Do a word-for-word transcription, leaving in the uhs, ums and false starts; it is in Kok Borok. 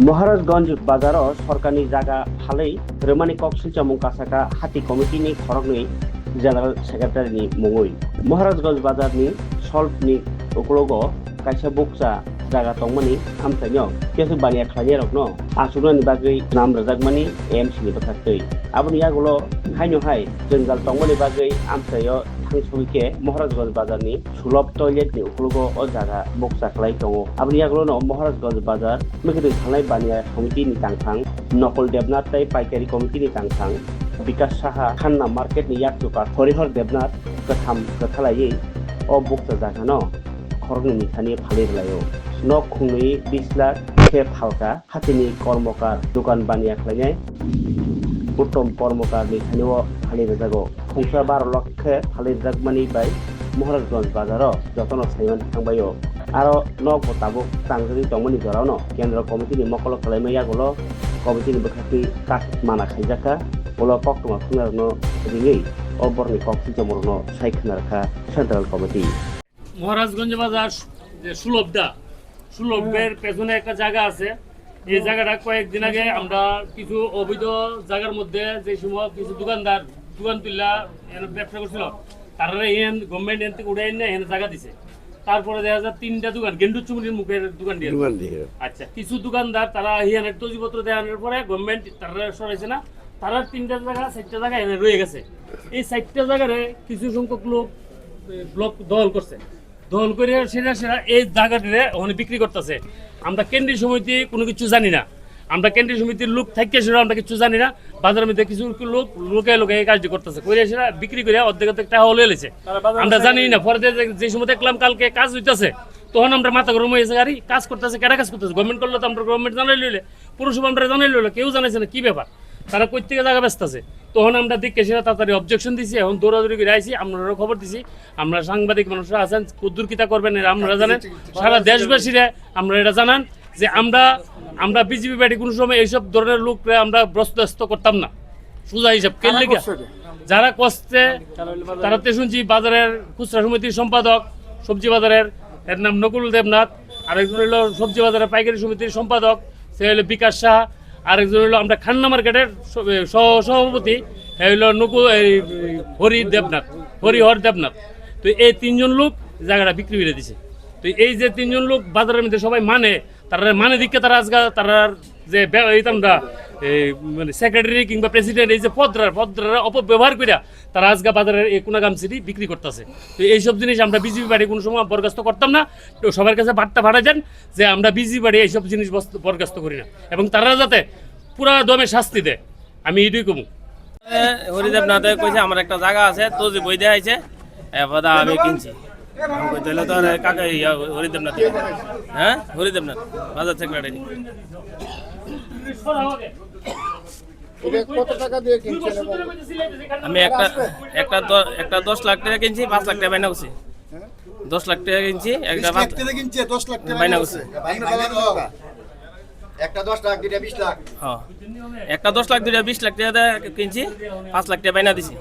Maharajganj bazaro sorkarni jaga phalwi rwmani kok silchamung kasaka hati committee ni khoroknwi general secretary ni mungwi. Maharajganj bazar ni solve ni ukologo kaisa bukcha jaga tongmani amchaino kethok baniya khlainai rokno achuknani bagwi nam rwjakmani A M C ni bwkhaktwi. Aboni yagulo haino hai jwngjal tongmani bagwi amchaio thangsogwi khe Maharajganj bazar ni Sulab toilet ni ukologo o jaga bukcha khlai tongo. Aboni yagulono Maharajganj bazar mwkhwtwng thangnai baniya committee ni tangthang Nokol Debnath tei paikari committee ni tangthang Bikas Saha, Khanna market ni yakchuka Horihor Debnath kwtham kwthalaiwi o bukcha jagano khoroknwi ni thani phalwi rwlaio. Nok khungnwi bis lakh khe phalka. Hatini kormokar dukan baniya khlainai Uttom Kormokar ni thani o phalwi rwjago. Khungsa baro lakh khe phalwi rwjakmani bai Maharajganj bazaro jotono saiman thangbaio. Aro nok bo tabuk tangjagwi tongmani jorano Kendra Committee ni mokolo kwlaima yagulo committee ni bwkhakni kak mana khaijakha. Ulo koktwma phungnarokno ringwi o borokni kok silchamorokno sai khwnarkha Central Committee. Maharajganj বাজার, যে সুলভদা, সুলভের পেছনে একটা জায়গা আছে। এই জায়গাটা কয়েকদিন আগে আমরা কিছু অবৈধ জায়গার মধ্যে যে সময় কিছু দোকানদার দোকান তুললা এখানে ব্যবসা করছিল, তারা এখান গভর্নমেন্ট এখান থেকে উঠে এনে এখানে জায়গা দিছে। তারপরে দেখা যায় তিনটা দোকান, গেন্ডু চুমুনির মুখের দোকান দিয়ে। দোকান দিয়ে। আচ্ছা, কিছু দোকানদার তারা এখানে তজিপত্র দেওয়ানোর পরে গভর্নমেন্ট তারা সরাইছে না, তারা তিনটা জায়গা, চারটা জায়গা এখানে রয়ে গেছে। এই চারটা জায়গারে কিছু সংখ্যক লোক, এ, ব্লক দখল করছে। দখল করে সেরা সেরা এই জায়গাটিরে ওখানে বিক্রি করতেছে। আমরা কেন্দ্রীয় সমিতি কোনো কিছু জানি না, আমরা কেন্দ্রীয় সমিতির লোক থাকতে সেটা আমরা কিছু জানি না। বাজারের মধ্যে কিছু লোক লোকে লোকে এই কাজটি করতেছে, করে সেটা বিক্রি করে অর্ধেক অর্ধেক টাকা হলে এলেছে। আমরা জানি না। পরে যে, যে সময় দেখলাম কালকে কাজ হইতেছে, তখন আমরা মাথা গরম হয়েছে, আরে কাজ করতেছে, কেরা কাজ করতেছে, গভর্নমেন্ট করলে তো আমরা গভর্নমেন্ট জানাই লইলে, পৌরসভা আমরা জানাই লইলে, কেউ জানাইছে না কি ব্যাপার। তারা কই থেকে জায়গা বেচতেছে? তখন আমরা দেখে সেটা তাড়াতাড়ি অবজেকশন দিছি, এখন দৌড়াদৌড়ি করে আইছি, আপনারাও খবর দিছি। আমরা সাংবাদিক মানুষরা আছেন, কদ্দুর কিতা করবেন এরা আপনারা জানেন। সারা দেশবাসীরা আমরা এটা জানান যে আমরা, আমরা বিজেপি পার্টি কোনো সময় এইসব ধরনের লোকরে আমরা বরদাস্ত করতাম না। সোজা হিসাব, কে লেগে? যারা কষ্টে, তারা তো শুনছি বাজারের খুচরা সমিতির সম্পাদক, সবজি বাজারের, এর নাম নকুল দেবনাথ, আরেকজন হইলো সবজি বাজারের পাইকারি সমিতির সম্পাদক, সে হইলো বিকাশ সাহা, আরেকজন হইলো আমরা খান্না মার্কেটের স-, এ, সহ সভাপতি, সে হইলো নকু-, এই, এই, হরি দেবনাথ, হরিহর দেবনাথ। তো এই তিনজন লোক জায়গাটা বিক্রি করে দিছে। তো এই যে তিনজন লোক বাজারের মধ্যে সবাই মানে, তারা মানে দিকে তারা আজকে তারা যে বে-, এই তো আমরা, এই মানে সেক্রেটারি কিংবা প্রেসিডেন্ট এই যে পদরা, পদরা অপব্যবহার করে তারা আজকে বাজারের এই কোনাগাম সিটি বিক্রি করতেছে। তো এইসব জিনিস আমরা বিজেপি পার্টি কোনো সময় বরখাস্ত করতাম না। তো সবার কাছে বার্তা পাঠাই দেন যে আমরা বিজেপি পার্টি এইসব জিনিস বস-, বরখাস্ত করি না, এবং তারা যাতে পুরা দমে শাস্তি দেয়, আমি এইটাই কমু। এ, হরিদেব নাথে কইছে আমার একটা জায়গা আছে, তো যে বই দেখাইছে, এ, বাদা আমি কিনছি। আমি কই, তাহলে তো আর কাকে ইয়া, হরিদেব নাথ, হ্যাঁ, হরিদেব নাথ, বাজার সেক্রেটারি। এটা কত টাকা দিয়ে কিনছেন এবং আমি একটা, একটা দ-, একটা দশ লাখ টাকা কিনছি, পাঁচ লাখ টাকা বাইনা করছি। হ্যাঁ? দশ লাখ টাকা কিনছি, একটা বিশ লাখ পাঁচ টাকা কিনছে, দশ লাখ টাকা বাইনা বাইনা করছে। করছে। বাইনা করছে। একটা দশ লাখ, দুইটা বিশ লাখ। হ্যাঁ। একটা দশ লাখ, দুইটা বিশ লাখ টাকা দিয়ে কিনছি, পাঁচ লাখ টাকা বাইনা দিছি।